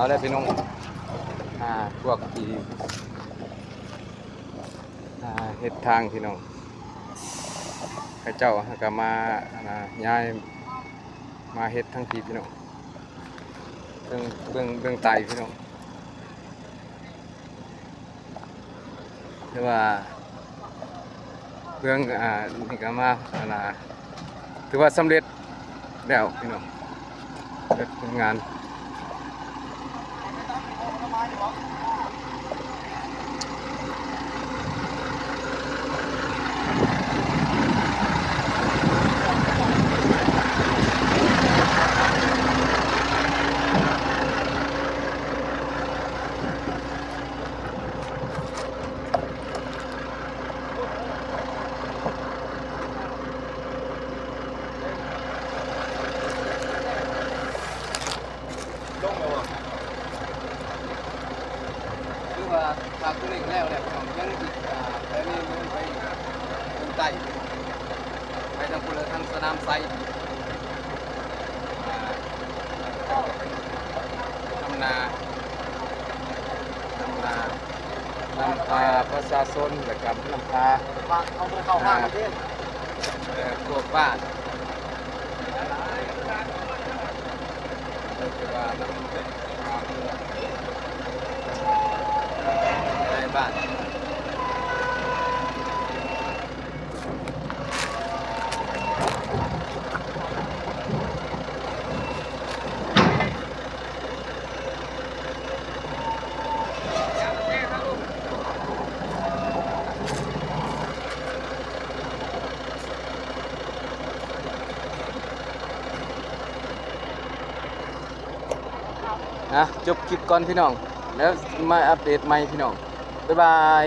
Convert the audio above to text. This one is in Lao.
ເອົາແລ້ວພີ່ນ້ອງ ອ່າ ພວກທີ່ ອ່າ ເຮັດທາງພີ່ນ້ອງ ເຂົາເຈົ້າກໍມາ ອ່າ ຍ້າຍມາເຮັດທາງພີ້ພີ່ນ້ອງ ເບື້ອງ ເບື້ອງ ເບື້ອງໃຕ້ພີ່ນ້ອງ. ຖືວ່າເບື້ອງ ອ່າ ນີ້ກໍມາ ອັນນ່າ ຖືວ່າສຳເລັດແລ້ວພີ່ນ້ອງ ເປັນຜົນງານ. ລົງແລ້ວບໍ່? ຄືວ່າພາກຕົວນີ້ກໍແລ້ວແລ້ວ ຍັງອີກ ອ່າ ແຕ່ນີ້ມັນໄປທາງໃຕ້ ໄປທາງພຸ້ນແລ້ວ ທາງສະໜາມໄຊ ອ່າ ນຳໜ້າ ນຳໜ້າ ນຳພາປະຊາຊົນ ແລະກະນຳພາ ພາກເຂົາບໍ່ໄດ້ເຂົ້າມາເດ້ ເອີ ພວກບ້ານ ເອີ ຄືວ່ານຳ ນາຍບ້ານ. ອ່ະ ຈົບຄລິບກ່ອນພີ່ນ້ອງ ແລ້ວມາອັບເດດໃໝ່ພີ່ນ້ອງ ບາຍບາຍ.